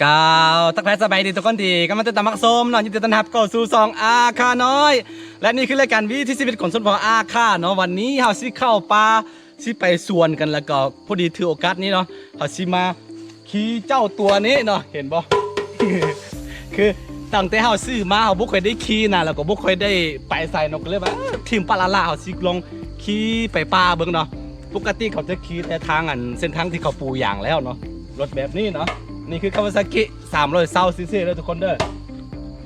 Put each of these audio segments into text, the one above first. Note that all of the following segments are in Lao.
ອ້າວ ທັກທາຍສະບາຍດີທຸກຄົນທີ່ກຳລັງຕິດຕາມຮັບຊົມເນາະ, ຍິນດີຕ້ອນຮັບເຂົ້າສູ່ຊ່ອງອາຄານ້ອຍ ແລະ ນີ້ຄືລາຍການວິຖີຊີວິດຂອງຊົນເຜົ່າອາຄາເນາະ. ວັນນີ້ເຮົາຊິເຂົ້າປ່າ ຊິໄປສວນກັນ ແລ້ວກໍພໍດີຖືໂອກາດນີ້ເນາະ ເຮົາຊິມາຂີ່ເຈົ້າຕົວນີ້ເນາະ ເຫັນບໍ່? ຄືຕັ້ງແຕ່ເຮົາຊື້ມາ ເຮົາບໍ່ຄ່ອຍໄດ້ຂີ່ນະ ແລ້ວກໍບໍ່ຄ່ອຍໄດ້ໄປໃສເນາະ ກໍເລີຍວ່າ ເອີ ຖິ້ມປະລະລະ ເຮົາຊິລອງຂີ່ໄປປ່າເບິ່ງເນາະ. ປົກກະຕິເຂົາຈະຂີ່ແຕ່ທາງ ອັນ ເສັ້ນທາງທີ່ເຂົາປູຢາງແລ້ວເນາະ ລົດແບບນີ້ເນາະ. ນີ້ຄືຄາວາຊາກິ ສາມຮ້ອຍຊາວຊີຊີເດີທຸກຄົນເດີ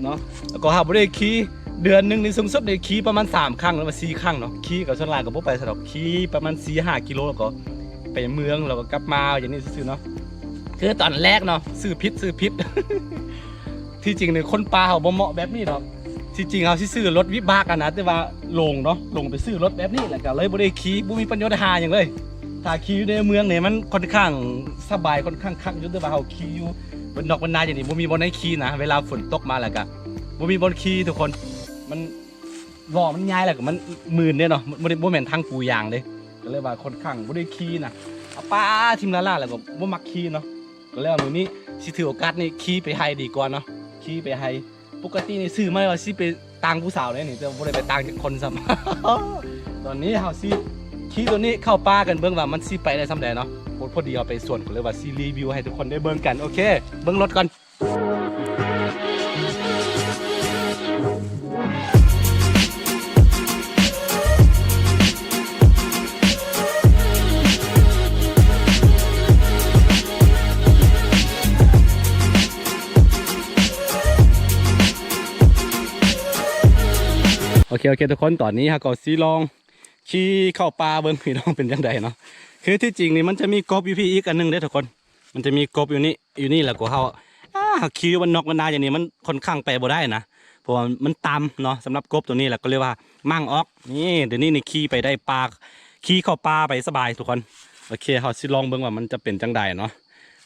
ເນາະ. ແລ້ວກໍຫາກບໍ່ໄດ້ຂີ່ ເດືອນໜຶ່ງນີ້ສູງສຸດໄດ້ຂີ່ປະມານສາມຄັ້ງ ຫຼືວ່າສີ່ຄັ້ງເນາະ. ຂີ່ກໍສ່ວນຫຼາຍກໍບໍ່ໄປໃສດອກ ຂີ່ປະມານສີ່ຫ້າກິໂລ ແລ້ວກໍໄປເມືອງ ແລ້ວກໍກັບມາ ຢ່າງນີ້ຊື່ໆເນາະ. ຄືຕອນແລກເນາະ ຊື້ຜິດ ຊື້ຜິດ ທີ່ຈິງນີ້ຄົນປ່າເຮົາບໍ່ເໝາະແບບນີ້ດອກ. ທີ່ຈິງເຮົາຊິຊື້ລົດວິບາກຫັ້ນນະ ແຕ່ວ່າຫຼົງເນາະ ຫຼົງໄປຊື້ລົດແບບນີ້ ແລ້ວກໍເລີຍບໍ່ໄດ້ຂີ່ ບໍ່ມີປະໂຫຍດຫາຫຍັງເລີຍ. ຖ້າຂີ່ຢູ່ໃນເມືອງນີ້ມັນຄ່ອນຂ້າງສະບາຍ ຄ່ອນຂ້າງຄັກຢູ່ ແຕ່ວ່າເຮົາຂີ່ຢູ່ບ້ານນອກບ້ານນາຈັ່ງນີ້ ບໍ່ມີບ່ອນໃຫ້ຂີ່ນະ. ເວລາຝົນຕົກມາແລ້ວກໍບໍ່ມີບ່ອນຂີ່ທຸກຄົນ ມັນ ລໍ້ມັນໃຫຍ່ ແລ້ວກໍມັນມື່ນເດ້ເນາະ ບໍ່ໄດ້ ບໍ່ແມ່ນທາງປູຢາງເດ້. ກໍເລີຍວ່າຄ່ອນຂ້າງບໍ່ໄດ້ຂີ່ນະ ເອົາປາຖິ້ມລະລະ ແລ້ວກໍບໍ່ມັກຂີ່ເນາະ. ກໍເລີຍວ່າມື້ນີ້ຊິຖືໂອກາດນີ້ຂີ່ໄປໄຮ່ດີກວ່າເນາະ ຂີ່ໄປໄຮ່. ປົກກະຕິນີ້ຊື້ມາວ່າຊິໄປຕ່າງຜູ້ສາວເດ້ນີ້ ແຕ່ວ່າບໍ່ໄດ້ໄປຕ່າງຈັກຄົນຊ້ຳ. ຕອນນີ້ເຮົາຊິຂີ່ຕົວນີ້ເຂົ້າປ່າກັນເບິ່ງວ່າມັນຊິໄປໄດ້ສ່ຳໃດເນາະ. ພໍ ພໍດີເຮົາໄປສວນ ກໍເລີຍວ່າຊິຣີວິວໃຫ້ທຸກຄົນໄດ້ເບິ່ງກັນ. ໂອເຄ ເບິ່ງລົດກ່ອນ. ໂອເຄ ໂອເຄ ທຸກຄົນ ຕອນນີ້ເຮົາກໍຊິລອງຂີ່ເຂົ້າປ່າເບິ່ງ ພີ່ນ້ອງ ເປັນຈັ່ງໃດເນາະ. ຄືທີ່ຈິງນີ້ມັນຈະມີກົບຢູ່ພີ້ອີກອັນໜຶ່ງເດ້ທຸກຄົນ ມັນຈະມີກົບຢູ່ນີ້ ຢູ່ນີ້ ແລ້ວກໍເຮົາ ອ່າ ເຮົາຂີ່ຢູ່ບ້ານນອກບ້ານນາຢ່າງນີ້ ມັນຄ່ອນຂ້າງໄປບໍ່ໄດ້ນະ ເພາະວ່າມັນຕ່ຳເນາະ ສຳລັບກົບຕົວນີ້. ແລ້ວກໍເລີຍວ່າໝັ່ງອອກ. ນີ້ ດຽວນີ້ນີ້ຂີ່ໄປໄດ້ປ່າ ຂີ່ເຂົ້າປ່າໄປສະບາຍທຸກຄົນ. ໂອເຄ ເຮົາຊິລອງເບິ່ງວ່າມັນຈະເປັນຈັ່ງໃດເນາະ.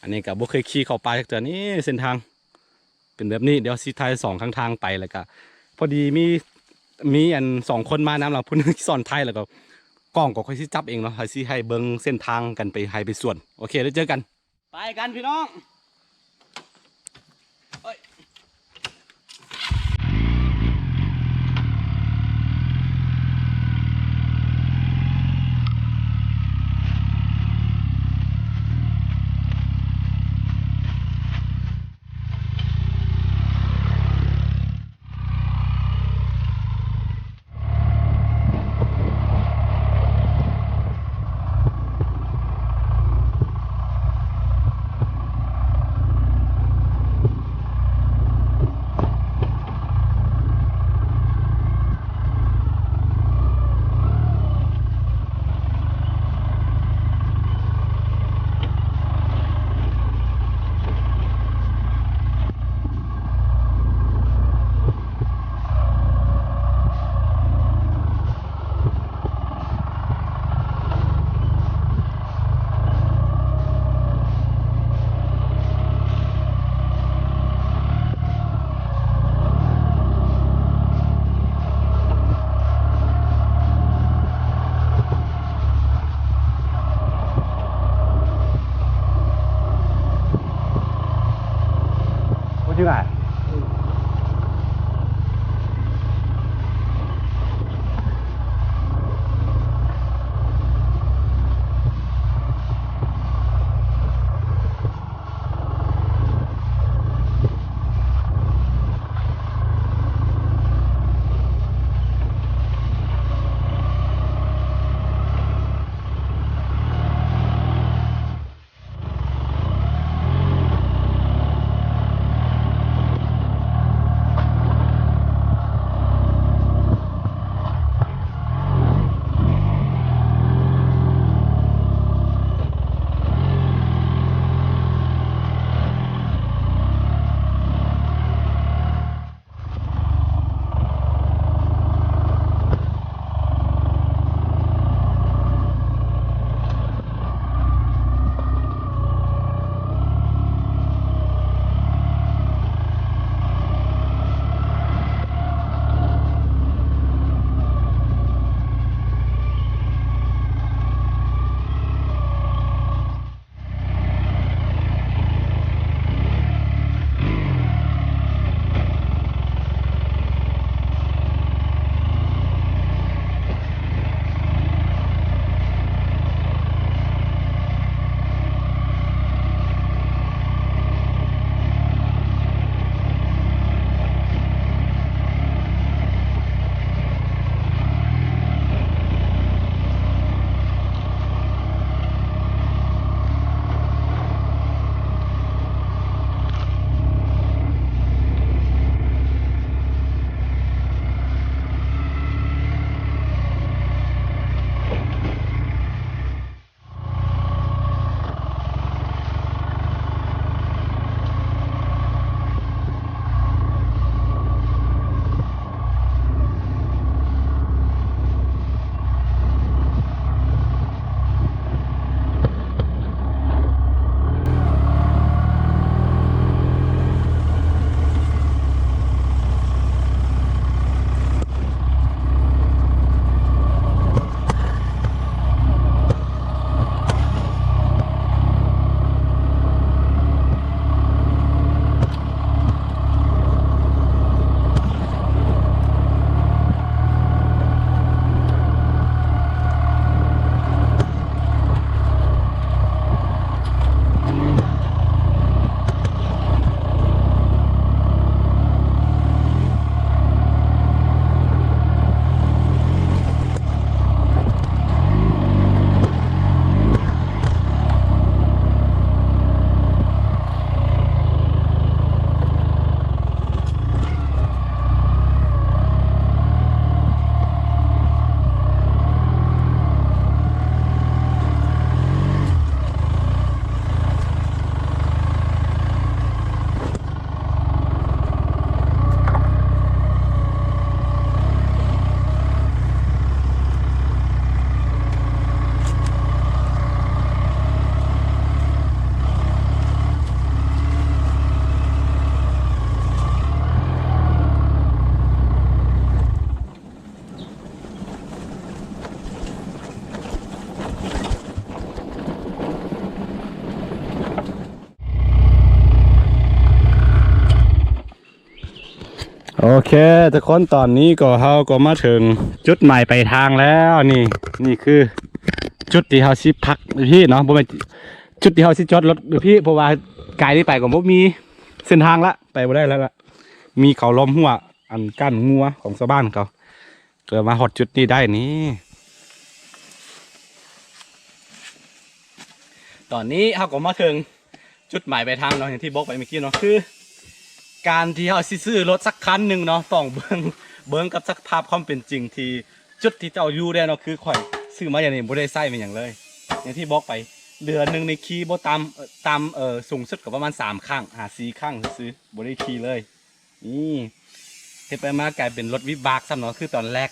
ອັນນີ້ກໍບໍ່ເຄີຍຂີ່ເຂົ້າປ່າຈັກເທື່ອ. ນີ້ເສັ້ນທາງ ເປັນແບບນີ້ ດຽວຊິຖ່າຍສອງຂ້າງທາງໄປ ແລ້ວກະພໍດີມີ ມີອັນສອງຄົນມານຳ ແລ້ວຜູ້ໜຶ່ງສອນຖ່າຍ ແລ້ວກໍກ້ອງກໍຂ້ອຍຊິຈັບເອງເນາະ ຂ້ອຍຊິໃຫ້ເບິ່ງເສັ້ນທາງກັນໄປໄຮ່ໄປສວນ. ໂອເຄ ແລ້ວເຈີກັນ ໄປກັນພີ່ນ້ອງ. ໂອເຄທຸກຄົນ ຕອນນີ້ກໍເຮົາກໍມາເຖິງຈຸດໝາຍປາຍທາງແລ້ວ. ນີ້ ນີ້ຄືຈຸດທີ່ເຮົາຊິພັກຢູ່ພີ້ເນາະ, ບໍ່ແມ່ນຈຸດທີ່ເຮົາຊິຈອດລົດຢູ່ພີ້ ເພາະວ່າກາຍນີ້ໄປກໍບໍ່ມີເສັ້ນທາງລະ ໄປບໍ່ໄດ້ແລ້ວລະ. ມີເຂົາລ້ອມຮົ້ວອັນກັ້ນງົວຂອງຊາວບ້ານເຂົາ ກໍມາຮອດຈຸດນີ້ໄດ້ນີ້. ຕອນນີ້ເຮົາກໍມາເຖິງຈຸດໝາຍປາຍທາງເນາະ, ຢ່າງທີ່ບອກໄປເມື່ອກີ້ເນາະ ຄືການທີ່ເຮົາຊິຊື້ລົດສັກຄັນໜຶ່ງເນາະ ຕ້ອງເບິ່ງ ເບິ່ງກັບສະພາບຄວາມເປັນຈິງທີ່ຈຸດທີ່ເຈົ້າຢູ່ແດ່ເນາະ. ຄືຂ້ອຍຊື້ມາຢ່າງນີ້ບໍ່ໄດ້ໃຊ້ແມ່ນຫຍັງເລີຍ, ຢ່າງທີ່ບອກໄປ ເດືອນໜຶ່ງນີ້ຂີ່ບໍ່ຕ່ຳ ເອີ ຕ່ຳ ເອີ ສູງສຸດກໍປະມານສາມຄັ້ງຫາສີ່ຄັ້ງຊື່ໆ ບໍ່ໄດ້ຂີ່ເລີຍ. ນີ້ ເຮັດໄປມາກາຍເປັນລົດວິບາກຊ້ຳເນາະ. ຄືຕອນແລກ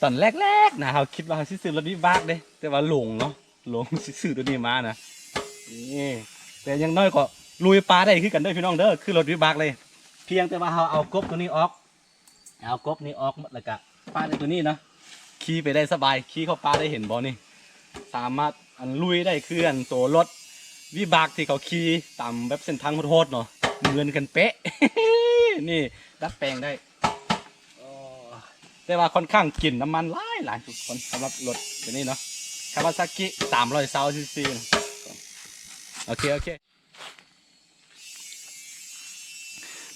ຕອນແລກໆນະ ເຮົາຄິດວ່າເຮົາຊິຊື້ລົດວິບາກເດ້ ແຕ່ວ່າຫຼົງເນາະ ຫຼົງ ຊິຊື້ໂຕນີ້ມານະ. ນີ້ ແຕ່ຢ່າງໜ້ອຍກໍລຸຍປ່າໄດ້ຄືກັນເດີພີ່ນ້ອງເດີ ຄືລົດວິບາກເລີຍ. ພຽງແຕ່ວ່າເຮົາເອົາກົບໂຕນີ້ອອກ ເອົາກົບນີ້ອອກໝົດ ແລ້ວກະປະໄວ້ໂຕນີ້ເນາະ ຂີ່ໄປໄດ້ສະບາຍ ຂີ່ເຂົ້າປ່າໄດ້. ເຫັນບໍ່ນີ້ ສາມາດອັນລຸຍໄດ້ຄືອັນໂຕລົດວິບາກທີ່ເຂົາຂີ່ຕາມແບບເສັ້ນທາງໂຫດໆເນາະ ເໝືອນກັນເປະ. ນີ້ດັດແປງໄດ້ ໂອ້ ແຕ່ວ່າຄ່ອນຂ້າງກິນນ້ຳມັນຫຼາຍໆທຸກຄົນ ສຳລັບລົດໂຕນີ້ເນາະ ຄາວາຊາກິສາມຮ້ອຍຊາວຊີຊີ. ໂອເຄ ໂອເຄ.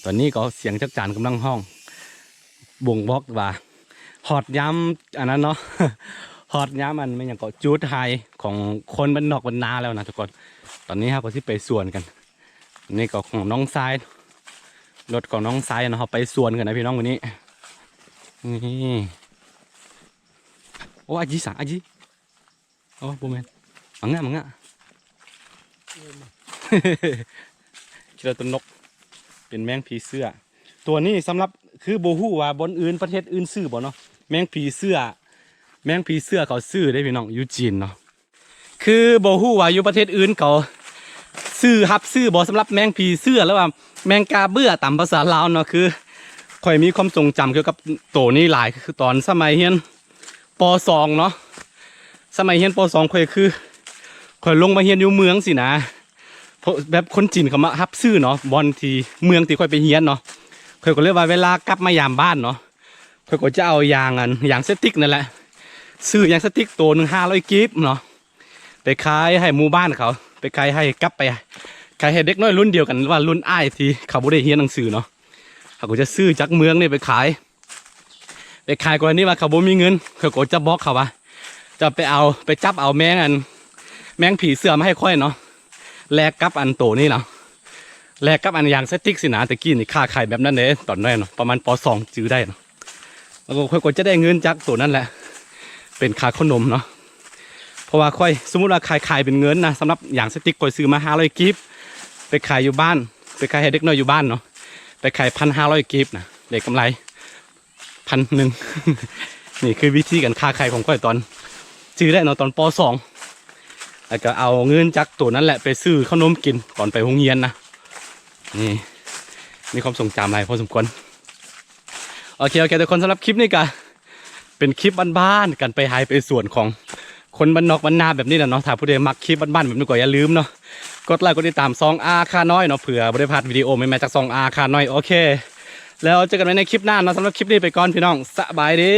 ຕອນນີ້ກໍສຽງຈັກຈານກຳລັງຮ້ອງ ບົ່ງບອກວ່າຮອດຍາມອັນນັ້ນເນາະ ຮອດຍາມອັນແມ່ນຫຍັງເກາະ ຈູດໄຮຂອງຄົນບ້ານນອກບ້ານນາແລ້ວນະທຸກຄົນ. ຕອນນີ້ເຮົາກໍຊິໄປສວນກັນ. ນີ້ກໍຂອງນ້ອງຊາຍ ລົດຂອງນ້ອງຊາຍເນາະ, ເຮົາໄປສວນກັນນະພີ່ນ້ອງມື້ນີ້. ນີ້ ໂອ້ ອາຈີສາ ອາຈີ ໂອ້ ບໍ່ແມ່ນ ມັງງະ ມັງງະ ຄິດວ່າຕົ້ນນົກ ເປັນແມງຜີເສື້ອ. ຕົວນີ້ສຳລັບ ຄືບໍ່ຮູ້ວ່າບ່ອນອື່ນ ປະເທດອື່ນຊື່ບໍ່ເນາະ ແມງຜີເສື້ອ. ແມງຜີເສື້ອເຂົາຊື່ເດ້ພີ່ນ້ອງ ຢູ່ຈີນເນາະ. ຄືບໍ່ຮູ້ວ່າຢູ່ປະເທດອື່ນເຂົາຊື່ ຮັບຊື່ບໍ່ ສຳລັບແມງຜີເສື້ອ ຫຼືວ່າແມງກາເບື່ອຕາມພາສາລາວເນາະ. ຄືຂ້ອຍມີຄວາມຊົງຈຳກ່ຽວກັບໂຕນີ້ຫຼາຍ ຄືຕອນສະໄໝຮຽນ ປໍສອງເນາະ ສະໄໝຮຽນ ປໍສອງ ຂ້ອຍຄື ຂ້ອຍລົງມາຮຽນຢູ່ເມືອງຊີ້ນະ ພວກແບບຄົນຈີນເຂົາມາຮັບຊື້ເນາະ ບ່ອນທີ່ ເມືອງທີ່ຂ້ອຍໄປຮຽນເນາະ. ຂ້ອຍກໍເລີຍວ່າເວລາກັບມາຢາມບ້ານເນາະ ຂ້ອຍກໍຈະເອົາຢາງ ອັນ ຢາງສະຕິກນັ້ນແຫຼະ ຊື້ຢາງສະຕິກໂຕໜຶ່ງຫ້າຮ້ອຍກີບເນາະ ໄປຂາຍໃຫ້ໝູ່ບ້ານເຂົາ ໄປຂາຍໃຫ້ ກັບໄປຂາຍໃຫ້ເດັກນ້ອຍລຸ້ນດຽວກັນ ຫຼືວ່າລຸ້ນອ້າຍທີ່ເຂົາບໍ່ໄດ້ຮຽນໜັງສືເນາະ. ເຂົາກໍຈະຊື້ຈາກເມືອງນີ້ໄປຂາຍ ໄປຂາຍ ກໍລະນີວ່າເຂົາບໍ່ມີເງິນ ເຂົາກໍຈະບອກເຂົາວ່າ ຈະໄປເອົາ ໄປຈັບເອົາແມງ ອັນ ແມງຜີເສື້ອມາໃຫ້ຂ້ອຍເນາະ ແລກກັບອັນໂຕນີ້ເນາະ ແລກກັບອັນຢາງສະຕິກຊີ້ນະ. ແຕ່ກີ້ນີ້ຄ້າຂາຍແບບນັ້ນເດ້ ຕອນນ້ອຍເນາະ ປະມານ ປໍສອງ ຈື່ໄດ້ເນາະ. ແລ້ວກໍຂ້ອຍກໍຈະໄດ້ເງິນຈາກໂຕນັ້ນແຫຼະ ເປັນຄ່າເຂົ້າໜົມເນາະ. ເພາະວ່າຂ້ອຍ ສົມມຸດວ່າຂາຍ ຂາຍເປັນເງິນນະ ສຳລັບຢາງສະຕິກ ຂ້ອຍຊື້ມາຫ້າຮ້ອຍກີບ ໄປຂາຍຢູ່ບ້ານ ໄປຂາຍໃຫ້ເດັກນ້ອຍຢູ່ບ້ານເນາະ ໄປຂາຍພັນຫ້າຮ້ອຍກີບນະ ໄດ້ກຳໄລພັນໜຶ່ງ. ນີ້ຄືວິທີການຄ້າຂາຍຂອງຂ້ອຍຕອນຈື່ໄດ້ເນາະ ຕອນ ປໍສອງ ແລ້ວກໍເອົາເງິນຈາກໂຕນັ້ນແຫຼະໄປຊື້ເຂົ້າໜົມກິນຕອນໄປໂຮງຮຽນນະ. ນີ້ ມີຄວາມຊົງຈຳຫຼາຍພໍສົມຄວນ. ໂອເຄ ໂອເຄ ທຸກຄົນ ສຳລັບຄລິບນີ້ກະເປັນຄລິບບ້ານໆ ການໄປໄຮ່ໄປສວນຂອງຄົນບ້ານນອກບ້ານນາແບບນີ້ແຫຼະເນາະ. ຖ້າຜູ້ໃດມັກຄລິບບ້ານໆແບບນີ້ກໍຢ່າລືມເນາະ ກົດໄລກົດຕິດຕາມຊ່ອງອາຄານ້ອຍເນາະ ເພື່ອບໍ່ໄດ້ພາດວິດີໂອໃໝ່ໆຈາກຊ່ອງອາຄານ້ອຍ. ໂອເຄ ແລ້ວເຈີກັນໃໝ່ໃນຄລິບໜ້າເນາະ. ສຳລັບຄລິບນີ້ໄປກ່ອນພີ່ນ້ອງ ສະບາຍດີ.